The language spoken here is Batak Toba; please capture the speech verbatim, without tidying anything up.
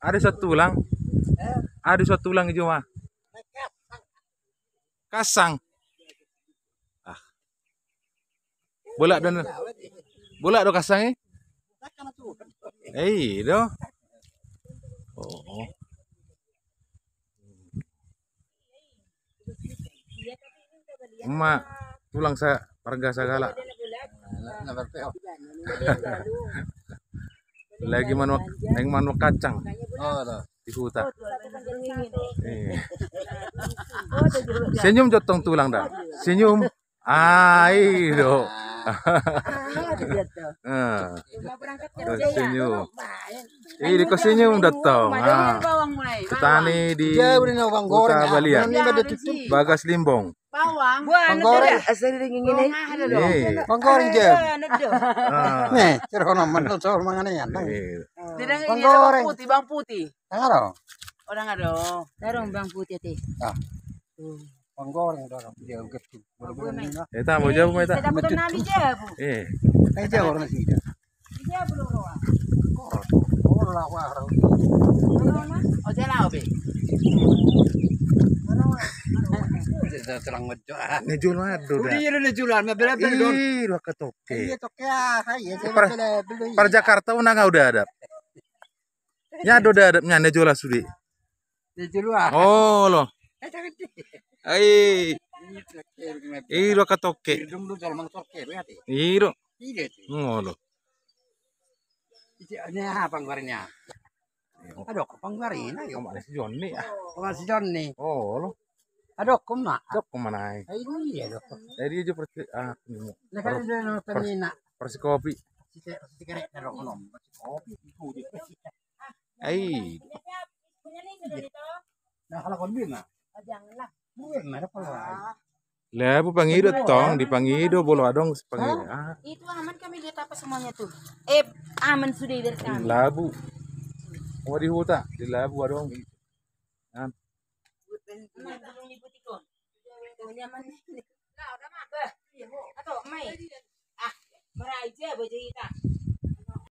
Ada satu tulang. Ada satu tulang i joma. Kasang. Ah. Bolak do. Bolak do kasang i. Eh, i do. Oh. Ima tulang sa, parga sagala. Lagi manuak, naeng manuak kacang. Oh, di huta. Senyum jo tong tulang da. Senyum. Ah, i do. Senyum. I do, senyum da tong. Petani di Huta Balian. Bagas Limbong. Bawang. Bawang goreng. Asal daging ini. Bawang goreng jam. Nih, kira kono mantel soal mangan ian. Bawang goreng. Putih, bawang putih. Tangaro. Orang ada. Tarong bawang putih ti. Bawang goreng dorong dia uget tu. Eta mau jabu, mau eta. Sedap tu nami jabu. Eh. Jabu orang sini. Jabu lo roa. Oh, lawa orang. Oh, dia lawa be. Selang ngejo. Ngejo lah do. Udah iya ngejo lah, bela bela dor. Ih, dua ketoke. Iya toke ah, iya. Par Jakarta unang udah ada. Nya do dadap nya, na jolo sude. Na jolo ah. Oh lo. Ai. I do ketoke. I do. Ngolo. Ini apa pangguarnya? Aduh, pangguarnya. Sama si Joni ah. Sama si Joni. Oh lo. Adong koma. Adong koma nai. Ai iya do. Jadi aja persi ah ini. Nah kan udah nonton ini nak. Persi kopi. Persi kopi itu di. Ai. Nah kalau kau bina. Janganlah. Bukan ada apa. Labu pangido tong, di pangido bolo adong pangido. Itu aman kami lihat apa semuanya tuh. Eh, aman sudah dari kami. Labu. Oh di huta, di labu adong. Nah.